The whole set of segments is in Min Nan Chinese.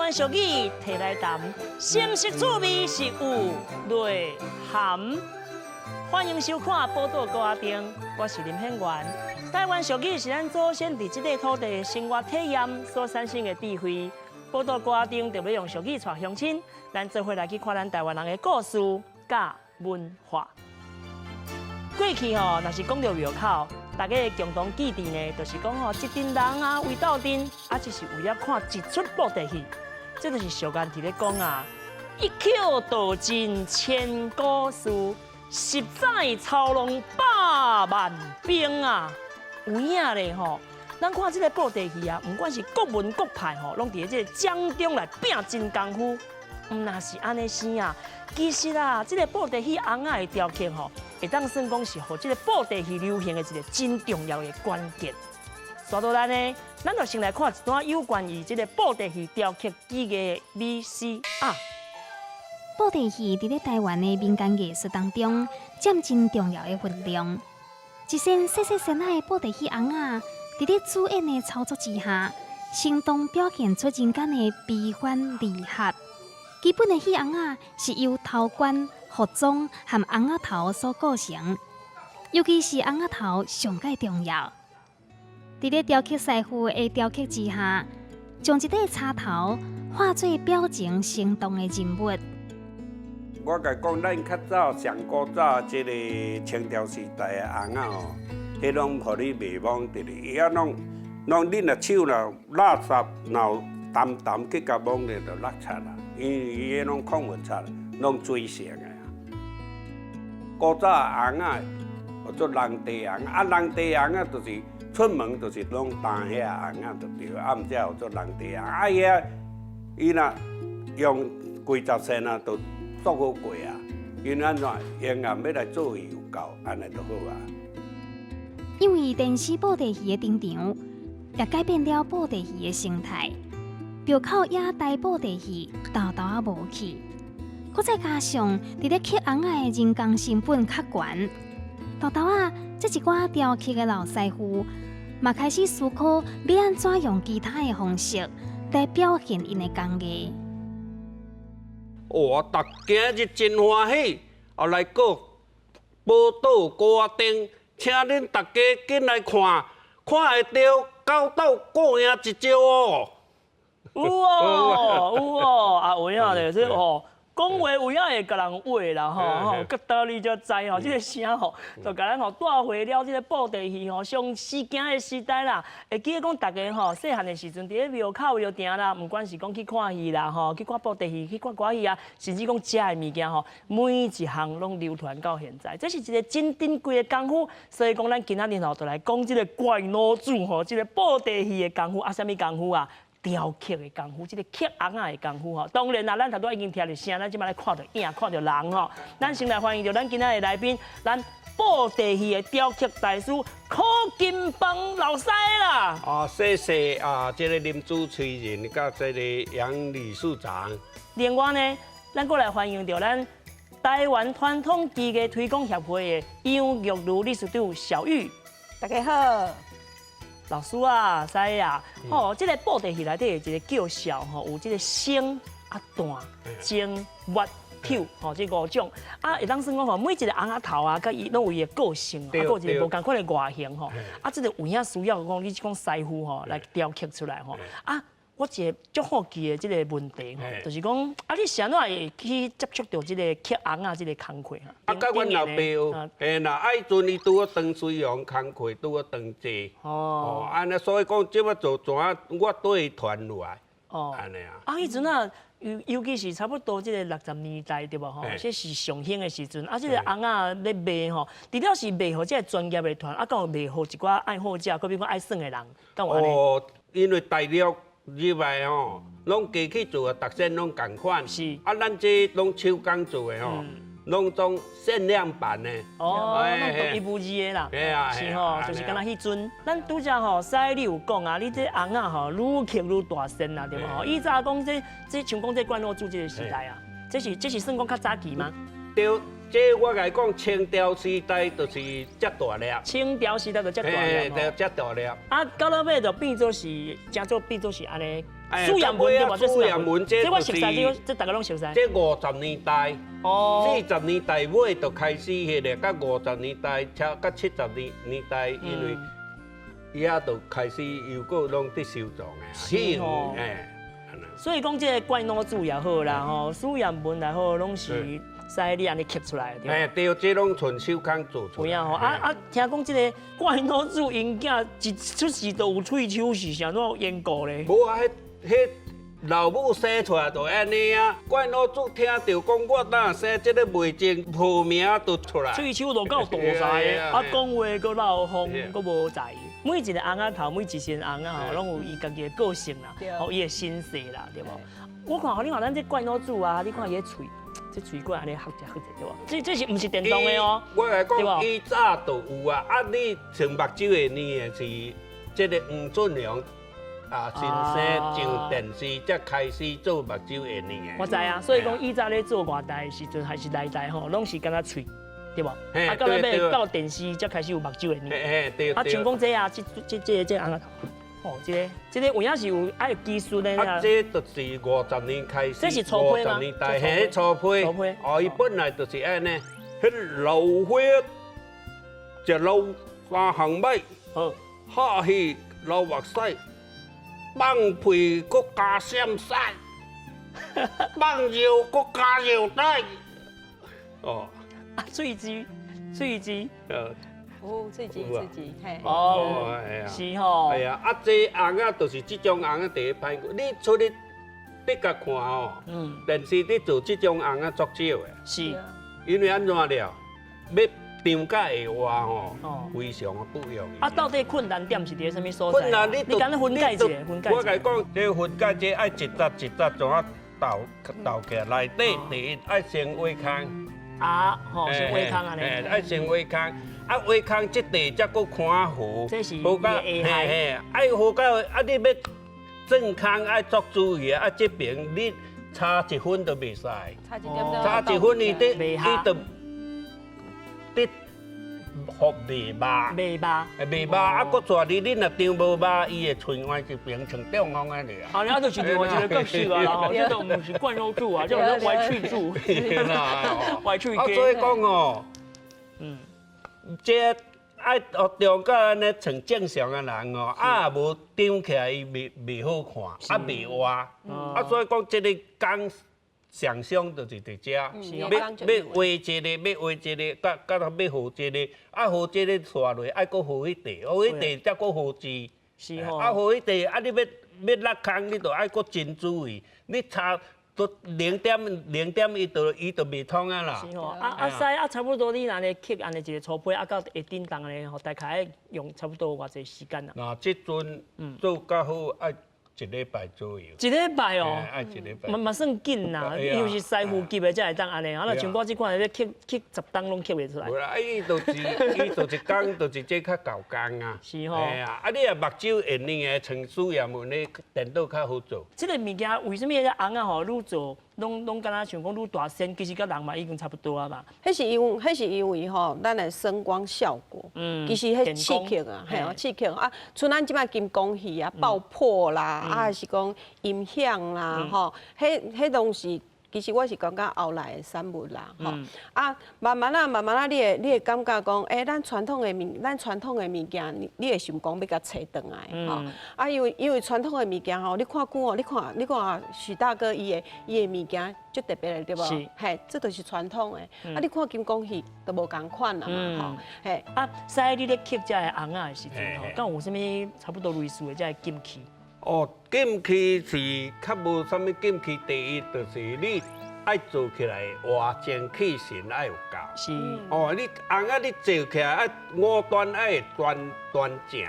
灣俗語提來談，是毋是趣味是有內涵？歡迎收看《寶島歌仔燈》，我是林顯元。台灣俗語是咱祖先佇這塊土地生活體驗所產生的智慧。寶島歌仔燈就欲用俗語帶鄉親，咱做伙來去看咱台灣人的故事佮文化。過去吼，若是講著廟口，大家的共同記憶呢，就是講吼，一陣人啊圍鬥陣，啊，只是為了看一齣布袋戲。這就是俗諺佇咧講啊，一曲道盡千古事，十載操弄百萬兵啊！有影咧吼，咱看這个布袋戲啊，毋管是各門各派吼，攏佇咧這个掌中來拼真功夫。毋若是按呢生啊，其實啊，這个布袋戲尪仔的雕刻吼，會當算講是予這个布袋戲流行的一个真重要的關鍵。紲落來呢，咱就先來看一段有關於這个布袋戲雕刻技藝的 VCR。布袋戲佇咧台灣的民間藝術當中，佔真重要的分量。一身細細身仔的布袋戲尪仔，佇咧主演的操作之下，生動表現出人間的悲歡離合。基本的戲尪仔是由頭冠、服裝和尪仔頭所構成，尤其是尪仔頭上蓋重要。佇咧雕刻師傅的雕刻之下，將一塊插頭化做表情生動的人物。我共講，咱較早上古早這个清朝時代的尪仔吼，彼攏予你袂摸著哩，伊啊攏攏你若手若垃圾若有澹澹去共摸著就落漆啦，因為伊彼攏礦物漆，攏水性的。古早尪仔叫做人地尪，啊人地尪仔就是出門就是攏擔遐尪仔就對，啊毋才叫做人地尪。啊伊啊，伊若用幾十仙啊，就足好過啊。因按怎永遠欲來做戲有夠，按呢就好啊。因為電視布袋戲的登場，也改變了布袋戲的生態。廟口野台布袋戲沓沓仔無去，閣再加上佇咧刻尪仔的人工成本較懸，沓沓仔這一寡雕刻的老師傅，嘛開始思考欲按怎用其他的方式來表現𪜶的工藝。哇！逐今日真歡喜，後來閣寶島歌仔燈，請恁大家緊來看，看會著九鬥過贏一招哦。有哦，有哦，啊有影咧，這哦。講話有影會共人話啦吼吼，閣道理才知吼，這个聲吼，就共咱吼帶回了這个布袋戲吼上時行的時代啦。會記得講大家吼細漢的時陣，佇咧廟口藥埕啦，毋管是講去看戲啦吼，去看布袋戲，去看歌戲啊，甚至講食的物件吼，每一項攏流傳到現在。這是一个真珍貴的功夫，所以講咱今仔日吼就來講這个怪老祖吼，這个布袋戲的功夫啊，啥物功夫啊？雕刻的功夫，這个刻尪仔的功夫吼。當然啦，咱頭拄已經聽著聲，咱這擺來看著影，看著人吼。咱先來歡迎著咱今仔的來賓，咱布袋戲的雕刻大師柯金邦老師啦。啊，謝謝啊，這个林主持人佮這个楊理事長。另外呢，咱閣來歡迎著咱台灣傳統技藝推廣協會的楊玉如理事長小玉。大家好。老師啊，師啊，吼，這个布袋戲內底有一个叫笑吼，有這个生啊、旦、精、末、丑，吼，這五種啊，會當算講吼，每一个尪仔頭啊，佮伊攏有伊的個性，啊，閣有一个無仝款的外形吼，啊，這个有影需要講你這種師傅吼來雕刻出來吼，啊，我一个足好奇的這个問題吼，就是講啊，你是按怎會去接觸著這个刻尪仔這个工課？啊，佮阮老爸學，嘿啦，啊，彼陣伊拄好當水王工課拄好當濟，哦，按呢，所以講這擺做怎啊，我對伊傳落來，哦，按呢啊。啊，彼陣啊，尤其是差不多這个60年代對無吼？這是上興的時陣，啊，這个尪仔咧賣吼，除了是賣予這个專業的團，啊，閣有賣予一寡愛好者，閣比如講愛耍的人，敢有按呢？哦，因為大陸入來吼，攏機器做的，逐身攏仝款。啊，咱這攏手工做的吼，攏總限量版的。哦，攏獨一無二的啦。是吼，就是敢若彼陣，咱拄才吼，師你有講啊，你這尪仔吼，愈刻愈大身啦，對無吼？以早講這像講這關老祖這个時代啊，這是算講較早期嗎？對，這我共你講，清朝時代就是遮大粒。清朝時代就遮大粒。對，遮大粒。啊，到落尾就變做是，成做變做是按呢。蘇艷文對無？蘇艷文這我熟悉，這大家攏熟悉。這50年代，40年代尾就開始彼个，到50年代，超到70年代，因為伊遐就開始又閣攏佇收藏的。是哦。所以講這個怪腦子也好啦，吼，蘇艷文也好，攏是使你按呢刻出來的。哎，對，這攏純手工做出來。有影吼，啊啊，聽講這個怪腦子𪜶囝一出世就有喙鬚是啥怎緣故咧？無啊，彼彼老母生出來就按呢啊。怪老祖聽著講我當生這個袂精，無名就出來。喙鬚都夠大才的，啊，講話閣漏風，閣無才。每一個尪仔頭，每一身尪仔吼，攏有伊家己的個性啦，吼，伊的身世啦，對無？我看吼，你看咱這怪老祖啊，你看伊的喙，這喙管按呢合一合一對無？這是毋是電動的哦？我來講，以早就有啊，啊，你像目睭會黏的是這個黃俊良啊，先生上電視才開始做目睭會黏的。我知啊，所以講以早咧做外台的時陣，還是內台吼，攏是敢若喙。對無？啊，到尾到電視才開始有目睭會黏。對。啊，像講這啊，這這這這尪仔頭，哦，這個這個有影是有愛技術的啊，這就是五十年開始。這是粗批嗎？五十年代，嘿，粗批。粗批。哦，伊本來就是按呢，彼老火食老三項米，下去流目屎，放屁閣加閃屎，放尿閣加尿袋。哦。啊，喙舌，喙舌，哦，喙舌，喙舌，嘿，哦，是吼，係啊，啊，這尪仔就是這種尪仔第一歹過，你出去的確看吼，電視佇做這種尪仔足少的，因為按怎了，欲張甲會活吼，非常的不容易。啊，到底困難點是佇啥物所在？困難你你敢若分解一下，分解。我共你講，這分解這愛一節一節怎啊鬥鬥起來，內底第一愛先畫空。啊，吼，是畫空按呢。愛先畫空，啊畫空這塊才閣看好。這是好到，嘿嘿，愛好到啊！你欲鑽空愛足注意啊！這邊你差一分都袂使，差一點鐘，差一分伊得伊就得予袂肉，袂肉，袂肉啊！閣帶你，你若張無肉，伊會伸歪一邊，像中風按呢啊。啊，那就是另外一個角色啊，吼，這都毋是灌肉柱啊，這叫歪喙柱，歪喙。啊，所以講哦，這愛學中甲按呢像正常的人哦，啊無張起來伊袂好看，啊袂活，啊所以講這个工上上就是佇遮，欲欲畫一个，欲畫一个，佮佮欲畫這个，啊畫這个煞落，愛閣畫彼塊，畫彼塊才閣好字。是吼。啊畫彼塊，啊你欲欲落空，你就愛閣真注意，你差都0.0.1就伊就袂通啊啦。是吼，啊啊師啊，差不多你按呢刻按呢一个粗批，啊到會振動按呢吼，大概愛用差不多偌濟時間啊？若這陣做較好愛一禮拜左右。一禮拜哦，愛一禮拜。嘛嘛算緊啦，因為是師傅級的才會當按呢，啊若像我這款欲刻刻10冬攏刻袂出來。無啦，啊伊就是伊就一工就是這較厚工啊。是吼。嘿啊，啊你若目睭會黏的，像蘇艷文的電腦較好做。這個物件為啥物彼個尪仔吼愈做，攏攏敢若像講愈大身，其實佮人嘛已經差不多啊嘛。彼是因為吼，咱的聲光效果。其實彼刺激啊，嘿哦，刺激啊，像咱這擺金光戲啊，爆破啦，啊，還是講音響啦，吼，彼彼攏是。其實我是感覺後來的產物啦，吼啊，慢慢啊，慢慢啊，你會感覺講，欸，咱傳統的物件，你會想講欲共揣轉來，吼啊，因為傳統的物件吼，你看久哦，你看許大哥伊的物件足特別的對無？嘿，這就是傳統的。啊，你看金光戲都無仝款啦嘛，吼，嘿。啊，師你咧刻這个尪仔的時陣吼，敢有啥物差不多類似的這个禁區？哦，禁區是較無啥物禁區。第一就是你愛做起來活精氣神愛有夠。是。哦，你尪仔你做起來愛五端愛端端正。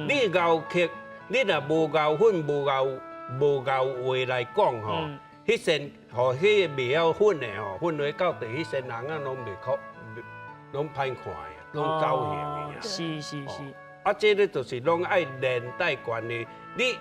你𠢕刻，你若無𠢕粉、無𠢕畫來講吼，彼身吼，彼个袂曉粉的吼，粉落到底彼身尪仔攏袂好，攏歹看的，攏走形的。是是是。啊，這个就是攏愛連帶關係，你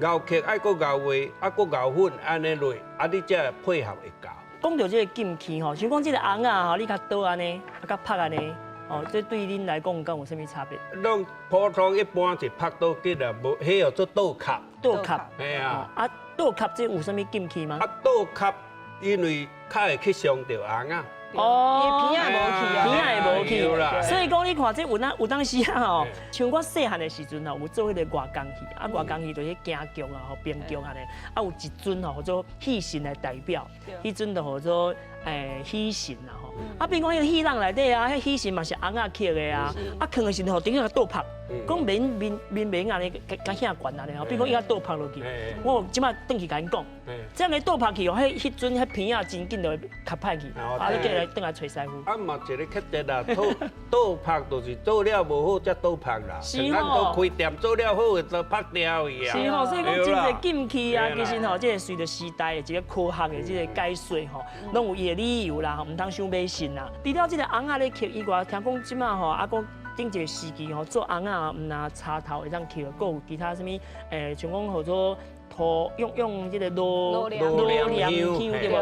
𠢕刻愛閣𠢕畫，啊閣𠢕粉按呢落，啊你才配合會到。講著這個禁區吼，像講這個尪仔吼，你較倒按呢，啊佮拍按呢，哦，這對恁來講敢有啥物差別？攏普通一般是拍倒結啦，無彼叫做倒磕。倒磕。嘿啊。啊，倒磕這有啥物禁區嗎？啊，倒磕因為較會去傷著尪仔。哦，鼻仔無去啊，鼻仔會無去，所以講你看這有當有當時啊吼，像我細漢的時陣吼，有做彼個外公戲，啊外公戲就是京劇啊吼，編劇按呢，啊有一尊吼，叫做戲神來代表，彼尊就號做戲神啦吼，啊變講彼個戲人內底啊，彼戲神嘛是尪仔刻的啊，啊囥的時陣吼，頂下倒拍。講面面面面按呢，較遐懸按呢吼，比如講伊較倒拍落去，我這擺轉去共𪜶講，這樣倒拍去哦，彼彼陣彼鼻仔真緊就會較歹去，啊你過來轉來揣師傅。啊嘛一個缺點啦，倒倒拍就是做了無好才倒拍啦，是咱都開店做了好的就拍掉去啊。是吼，所以講真濟禁區啊，其實吼，這個隨著時代的一個科學的這個解說吼，攏有伊的理由啦，毋通傷迷信啦。除了這個尪仔咧刻以外，聽講這擺吼，啊閣。頂一個時期吼，做尪仔毋若柴頭會當刻，閣有其他啥物像講號做塗用用這個爐爐念香對無？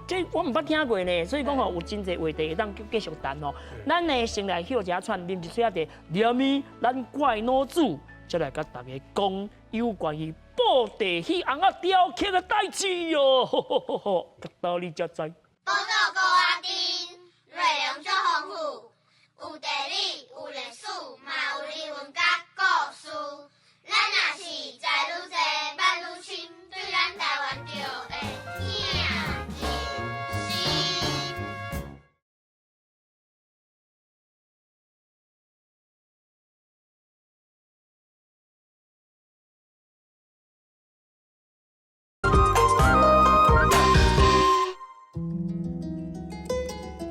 這這我毋捌聽過呢，所以講吼有真濟話題會當繼續談吼。咱呢先來歇一下喘，啉一喙仔茶，念伊咱怪老祖，才來佮大家講有關於布袋戲尪仔雕刻的代誌喲。到你才知。寶島孤仔頂，內容足豐富，有地理，有歷史，嘛有人文佮故事。咱若是知愈濟，捌愈深，對咱台灣就會疼入心。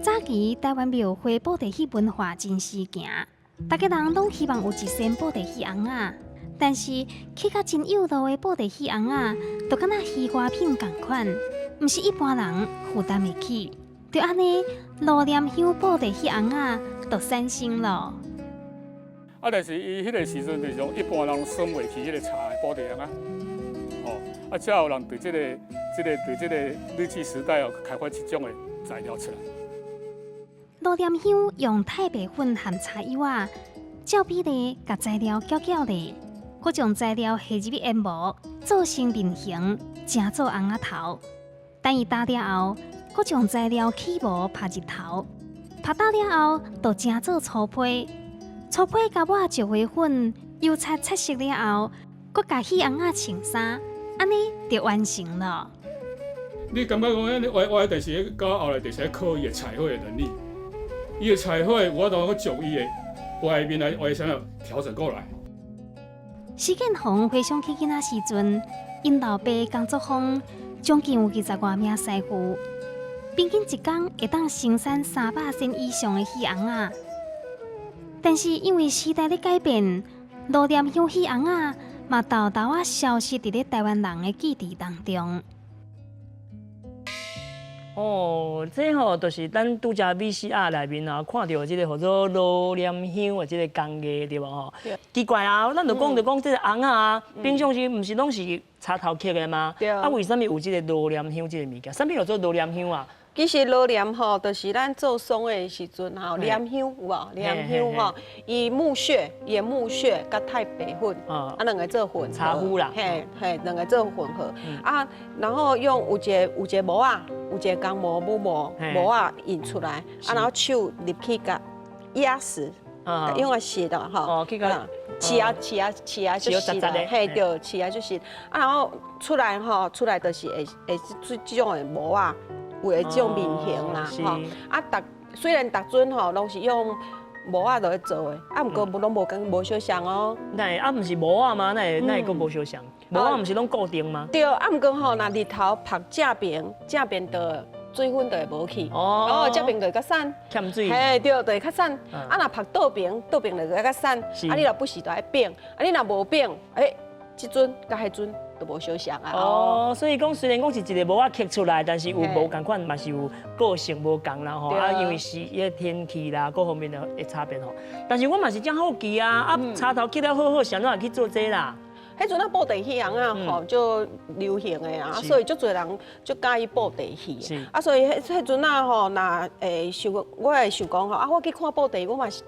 早期台灣廟會布袋戲文化真時行，逐家人攏希望有一身布袋戲尪仔，但是刻甲真幼路的布袋戲尪仔，就敢若虛華品仝款，毋是一般人負擔會起。就按呢，盧念香布袋戲尪仔就產生了。啊，但是伊彼個時陣就是講一般人耍袂起彼個柴的布袋尪仔，哦，啊，才有人對這個、這個、對這個日據時代哦，開發這種的材料出來。盧念香用太白粉和茶葉仔，照比例共材料攪攪咧，閣將材料下入去研磨，做成面形，成做尪仔頭。等伊焦了後，閣將材料起模拍日頭，拍焦了後，就成做粗坯。粗坯共抹石灰粉、油漆擦色了後，閣共戲尪仔穿衫，按呢就完成了。你感覺講，按呢歪歪，但是到後來就是愛靠伊的彩繪的能力。伊的彩繪，有法度閣將伊的歪面來歪啥調整過來。施建鴻回想起囡仔時陣，𪜶老爸工作坊將近有二十外名師傅，平均一工會當生產300身以上的戲尪仔。但是因為時代咧改變，盧念香戲尪仔嘛沓沓仔消失佇咧台灣人的記憶當中。哦，這吼就是咱拄才 VCR 內面啊，看著這個號做盧念香的這個工藝對無吼？奇怪啊，咱就講就講這個尪仔啊，平常時毋是攏是柴頭刻的嗎？啊，為啥物有這個盧念香這個物件？啥物叫做盧念香啊？其實盧念吼，就是咱做喪的時陣吼，念香有無？念香吼，伊木屑、伊的木屑佮太白粉，啊兩個做混合，茶糊啦，嘿嘿，兩個做混合，啊，然後用有一個有一個模仔，有一個鋼模、木模模仔印出來，啊，然後手入去共壓實，用個實的吼，刺啊刺啊刺啊就實啦，嘿對，刺啊就實，啊，然後出來吼，出來就是會會這這種的模仔。有的這種面型啦，吼啊，逐雖然逐陣吼攏是用模仔落去做的，啊，毋過無攏無仝無相像哦。哪會啊？毋是模仔嗎？哪會哪會閣無相像？模仔毋是攏固定嗎？對，啊，毋過吼，若日頭曬正爿，正爿就水分就會無去，哦，這爿就會較散，欠水，嘿，對，就會較散。啊，若曬倒爿，倒爿就會較散。啊，你若不時就愛變，啊，你若無變，欸，這陣佮彼陣。都無相像啊！哦，所以講雖然講是一個模仔刻出來，但是有無仝款，嘛是有個性無仝啦吼。啊，因為是伊個天氣啦，各方面的會差別吼。但是我嘛是真好奇啊，啊，柴頭刻了好好，啥怎會去做這個啦？彼陣啊布袋戲尪仔吼足流行的啊，所以足濟人足佮意布袋戲。啊，所以彼彼陣啊吼，若會想，我會想講吼，啊，我去看布袋戲，我嘛是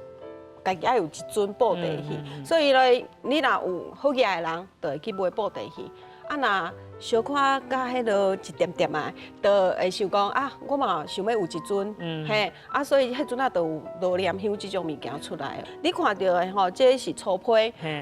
家己愛有一尊布袋戲。所以咧，你若有好額的人，就會去買布袋戲。啊，若小可較彼落一點點仔，就會想講啊，我嘛想欲有一尊，嘿，啊，所以彼陣仔就有羅蓮香這種物件出來。你看著的吼，這是粗批，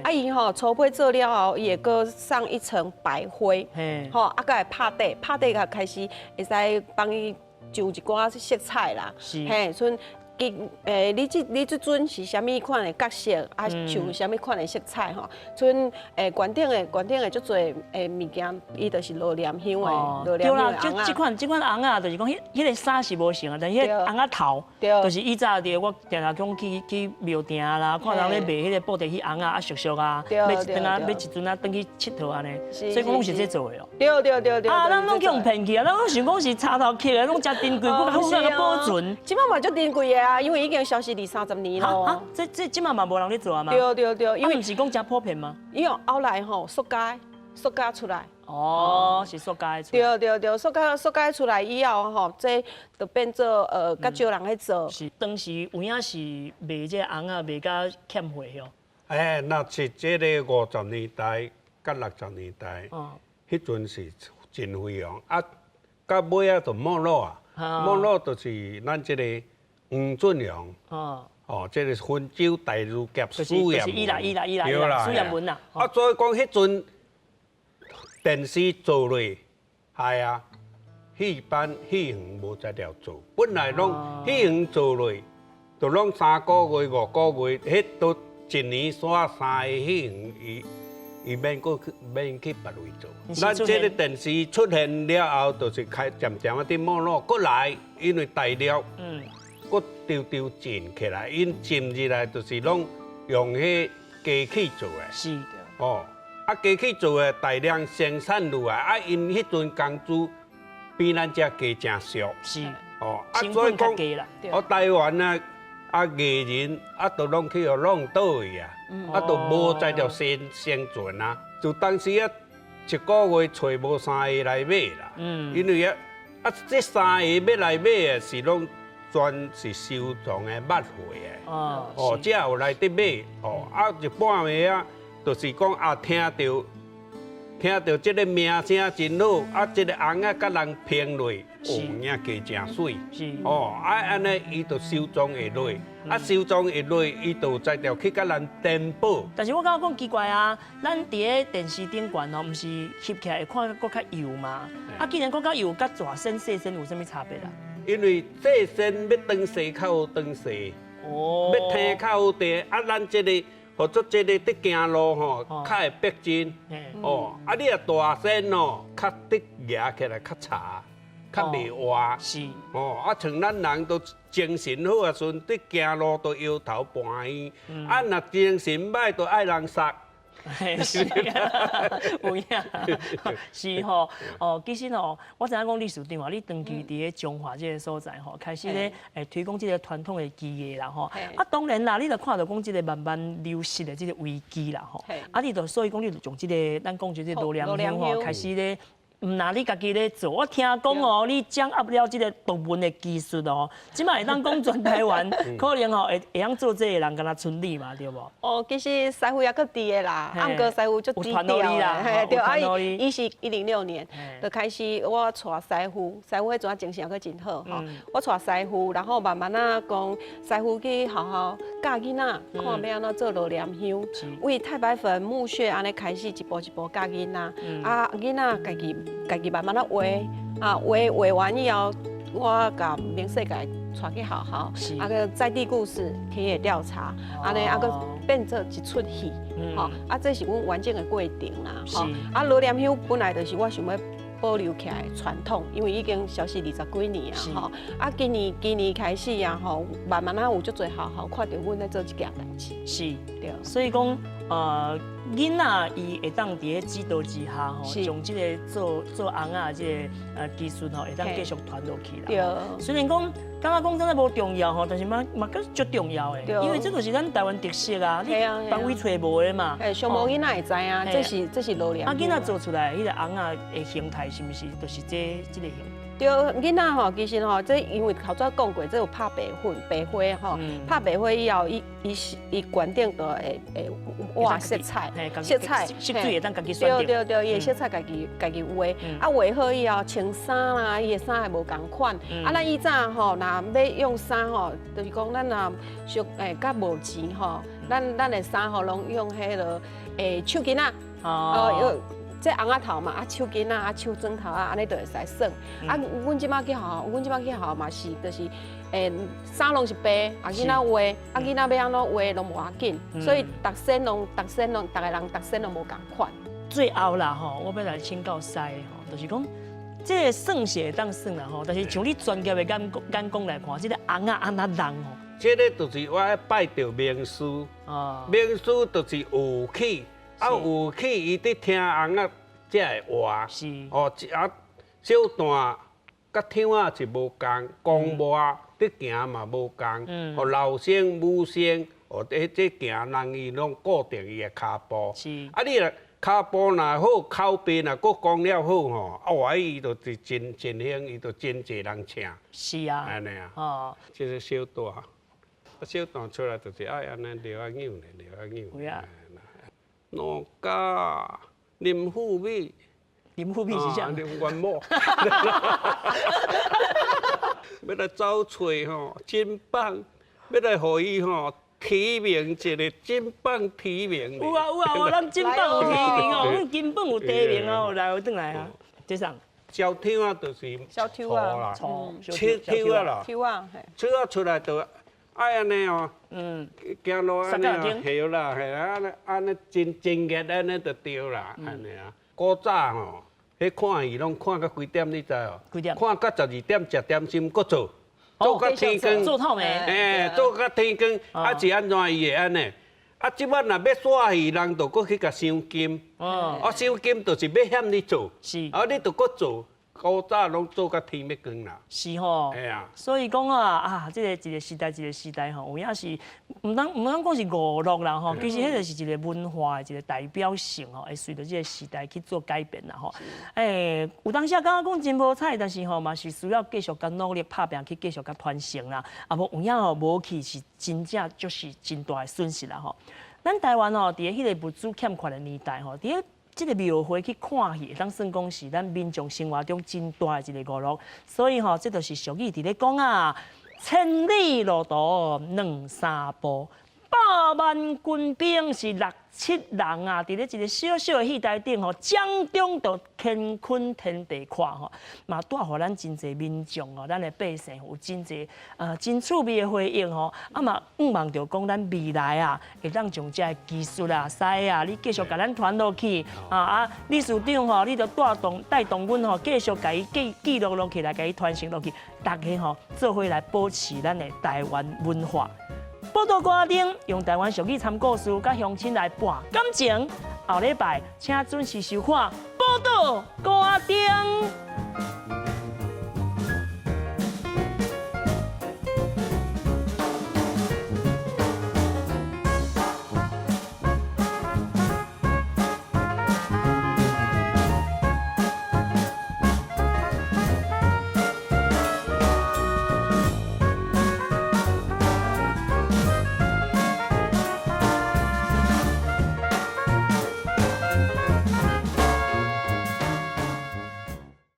啊，伊吼粗批做了後，伊會閣上一層白灰，吼，啊，閣會拍底，拍底才開始會使幫伊上一寡色彩啦，嘿，像你這尊是啥物款的角色，啊，像啥物款的色彩吼？像懸頂的足濟的物件，伊就是羅蓮香的，羅蓮香的。對啦，這款尪仔，就是講彼個衫是無像啊，但彼個尪仔頭，就是以早佇我定定講去廟埕啦，看人咧賣彼個布袋戲尪仔啊，俗俗啊，買一轉仔買一尊仔轉去𨑨迌按呢，所以講攏是這做的哦。對對對對。啊，咱攏去予騙去啊，咱攏想講是插頭刻的，攏誠珍貴，閣較好個保存。這擺嘛足珍貴的啊，因為已經消失二三十年咯。啊，這這擺嘛無人咧做啊嘛？對對對，因為毋是講誠普遍嗎？因為後來吼塑膠塑膠出來。哦，是塑膠出來。對對對，塑膠出來以後吼，這就變做較少人咧做。是當時有影是賣這個尪仔賣甲欠貨喲。哎，那是這个50年代佮60年代，彼陣是真輝煌啊！到尾仔就沒落啊，沒落就是咱這個黃俊雄，哦，這个溫州大儒俠史艷文，伊啦伊啦伊啦，史艷文啦。啊，所以講彼陣電視做落，係啊，戲班戲園無才調做，本來攏戲園做落，就攏3個月5個月，彼都一年煞三个戲園，伊免閣去免去別位做。咱這个電視出現了後，就是開漸漸仔佇沒落，閣來，因為大陸，閣丟丟進起來，𪜶進入來就是攏用彼機器做的。哦，啊，機器做的大量生產落來，啊，𪜶彼陣工資比咱遮低誠俗。哦，啊，所以講，哦，台灣啊，啊，藝人啊，都攏去予弄倒去啊，啊，都無才調生存啊。就當時啊，一個月揣無三个來買啦。因為啊，啊，這三个欲來買的是攏全是收藏的捌貨的。哦，才有來得買。哦，啊，一般的啊，就是講啊，聽著這个名聲真好，啊，這个尪仔共人評落，哦，有影加誠媠。哦，啊，按呢，伊就收藏會落，啊，收藏會落，伊就有才調去共人擔保。但是我感覺講奇怪啊，咱佇咧電視頂懸吼，毋是翕起來會看閣較幼嗎？啊，既然閣較幼，佮大身細身有啥物差別啊？因為細身欲長勢較好長勢，欲聽較好聽，啊，咱這個。或者這個佇行路吼，較會逼真。哦，啊，你若大身哦，較得夯起來較柴，較袂活。哦，啊，像咱人都精神好的時陣，佇行路都搖頭盤耳。啊，若精神䆀，就愛人捒。是啊，有影，是吼，哦，其實吼，我知影講理事長啊，你長期佇咧彰化這个所在吼，開始咧推廣這个傳統的技藝啦吼。啊，當然啦，你就看著講這个慢慢流失的這个危機啦吼。啊，你就所以講，你就從這个咱講這个羅蓮香吼開始咧。毋若你家己咧做，我聽講哦，你掌握了這个獨門的技術哦，這擺會當講全台灣可能吼會曉做這个人，敢若賰你嘛，對無？哦，其實師傅也閣佇的啦，啊，毋過師傅足低調啦，嘿，對，啊，伊是106年就開始我帶師傅，師傅彼陣精神閣真好吼，我帶師傅，然後慢慢仔講師傅去學校教囡仔，看欲按怎做羅蓮香，為太白粉木屑按呢開始一步一步教囡仔，啊，囡仔家己慢慢仔畫，啊畫畫完以後，我共明世界帶去學校，啊閣在地故事、田野調查，按呢啊閣變做一齣戲，吼啊這是阮完整的過程啦，吼啊羅蓮香本來就是我想欲保留起來的傳統，因為已經消失20幾年啊，吼啊今年開始啊，吼慢慢仔有足濟學校看著阮咧做這件代誌，是，對，所以講。囡仔伊會當佇咧指導之下吼，將這个做做尪仔這个技術吼，會當繼續傳落去啦。雖然講感覺講真的無重要吼，但是嘛嘛閣足重要的，因為這就是咱台灣特色啊，你別位揣無的嘛。欸，上無囡仔會知影，這是羅蓮。啊，囡仔做出來彼个尪仔的形態是毋是就是這个形？對，囡仔吼，其實吼，這因為頭先講過，這有拍白粉、白花吼，拍白花以後，伊伊是伊懸頂就會會畫色彩，色彩色水會當家己選擇。對對對，伊的色彩家己畫，啊畫好以後穿衫啦，伊的衫會無仝款。啊，咱以前吼，若欲用衫吼，就是講咱若俗欸較無錢吼，咱的衫吼攏用彼个手巾仔，哦。這尪仔頭嘛，啊手巾仔，啊手枕頭啊，按呢就會使耍。啊，阮這擺去學校，阮這擺去學校嘛是，就是衫攏是白，啊囡仔畫，啊囡仔欲按怎畫攏無要緊，所以逐身攏，逐身攏，逐个人逐身攏無仝款。最後啦吼，我欲來請教師吼，就是講這个算是會當算啦吼，但是像你專業的眼光來看，這个尪仔按怎弄吼？這个就是我愛拜著名師，名師就是有氣。啊，有氣伊佇聽尪仔才會活。哦，啊，小段佮挑仔是無仝，公母佇行嘛無仝。哦，老生、武生，哦，這行人伊攏固定伊的跤步。啊，你若跤步若好，口碑若閣講了好吼，啊，哇，伊就是真真興，伊就真濟人請。按呢啊。這个小段，小段出來就是愛按呢撩啊扭咧，撩啊扭。有啊。農家林富美，林富美是啥？林元某，欲來走揣吼，真棒！欲來予伊吼提名一个金榜提名。有啊有啊，咱金榜有提名哦，阮金榜有提名哦，來轉來啊，這啥？小挑仔就是小挑仔，粗小挑仔啦，挑仔，挑仔出來就。愛按呢哦，行路按呢哦，對啦，嘿啊，按呢按呢真真熱按呢就對啦，按呢啊。古早吼，彼看戲攏看到幾點你知哦？幾點？看到12點，食點心，閣做，做到天光。做透暝。欸，做到天光，啊是按怎伊會按呢？啊，這擺若欲煞戲，人就閣去共賞金。哦。啊，賞金就是欲嫌你做。啊，你就閣做。古早攏做甲天欲光啦，是吼，嘿啊，所以講啊啊，這個一个時代一个時代吼，有影是毋通講是娛樂啦吼，其實彼个是一个文化的一个代表性吼，會隨著這个時代去做改變啦吼。欸，有當時感覺講真無彩，但是吼嘛是需要繼續共努力拍拚去繼續共傳承啦。啊無有影吼無去是真正就是真大的損失啦吼。咱台灣吼，佇咧彼个物資欠缺的年代吼，佇咧這个廟會去看戲，會當算講是咱民眾生活中真大的一个娛樂，所以吼，這就是俗語佇咧講啊，千里路途兩三步，百萬軍兵是六七人啊，佇咧一个小小的戲台頂吼，掌中就乾坤天地闊吼，嘛帶予咱真濟民眾哦，咱的百姓有真濟真趣味的回應吼，啊嘛向望著講咱未來啊，會當將這个技術啊、師啊，你繼續共咱傳落去啊啊，理事長吼，你著帶動阮吼，繼續共伊記錄落去，來共伊傳承落去，大家吼做伙來保持咱的台灣文化。寶島歌仔燈用台灣俗語參故事，佮鄉親來搏感情。後禮拜請準時收看《寶島歌仔燈》。